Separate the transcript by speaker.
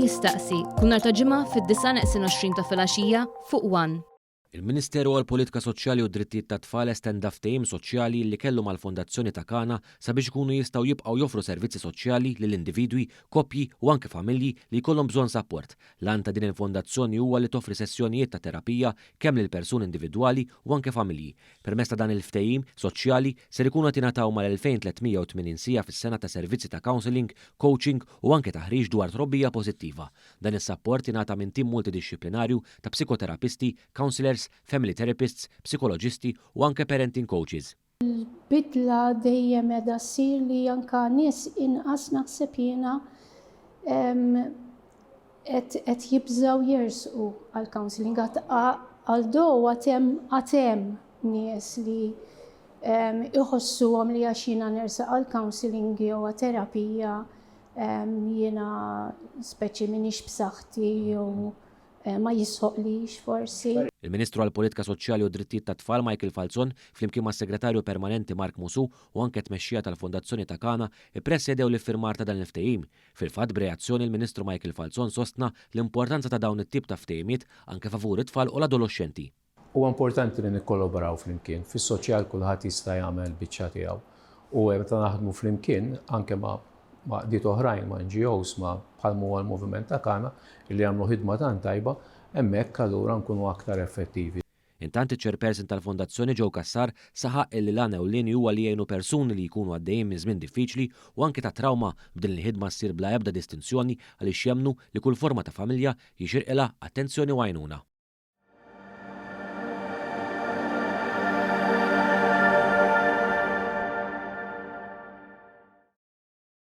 Speaker 1: Jistaqsi, kull nhar ta' Ġimgħa fid-9:20 ta' filgħaxija fuq One.
Speaker 2: Il-Ministeru għall-Politika Soċjali u d-Drittijiet tat-Tfal estenda ftehim soċjali li kellu mal-Fondazzjoni ta' Kana sabiex ikunu jistgħu jibqgħu joffru servizzi soċjali lil individwi, koppji u anke familji li jkollhom bżonn sapport. L-għan ta' din il-fondazzjoni huwa li toffri sessjonijiet ta' terapija kemm lil persuni individwali u anke familji. Permezz ta' dan il-ftehim soċjali ser ikunu qed jingħataw mal-2,380 siegħa fis-sena ta' servizzi ta' counselling, coaching u anke taħriġ dwar trobbija pożittiva. Dan is-sapport jingħata minn tim multidixxiplinarju ta' psikoterapisti, counsellors, family therapists, psikoloġisti u anke parenting coaches.
Speaker 3: Il-bidla dejjem qiegħda ssir li anke nies inqas naħseb jiena qed jibżgħu jersqu għall-counselling although għad hemm għad hemm nies li iħossuhom li għax jiena nersaq għall-counselling jew għat-terapija jiena speċi m'iniex b'saħħti jew ma jisħoqlix forsi.
Speaker 2: Il-Ministru għall-Politika Soċjali u d-Drittijiet tat-Tfal Michael Falzon flimkien mas-Segretarju Permanenti Mark Musù u anke t-tmexxija tal-Fondazzjoni ta' Kana ippresjedew l-iffirmar ta' dan il-ftehim. Fil-fatt b'reazzjoni l-Ministru Michael Falzon sostna l-importanza ta' dawn it-tip ta' ftehimiet anke favur it-tfal u l-adoloxxenti.
Speaker 4: Huwa importanti li nikkollaboraw flimkien. Fis-soċjal kulħadd jista' jagħmel biċċa tiegħu. U meta naħdmu flimkien anke ma' ma' għaqdiet oħrajn, ma' NGOs, ma' bħal huwa l-Moviment ta' Kana, li jagħmlu ħidma tant tajba, hemmhekk allura nkunu aktar effettivi.
Speaker 2: Intant iċ-Chairperson tal-Fondazzjoni Joe Cassar saħaq illi l-għan ewlieni huwa li jgħinu persuni li jkunu għaddejjin minn żmien diffiċli u anke ta' trawma b'din il-ħidma ssir bla ebda distinzjoni għaliex jemmnu li kull forma ta' familja jixirqilha attenzjoni u għajnuna.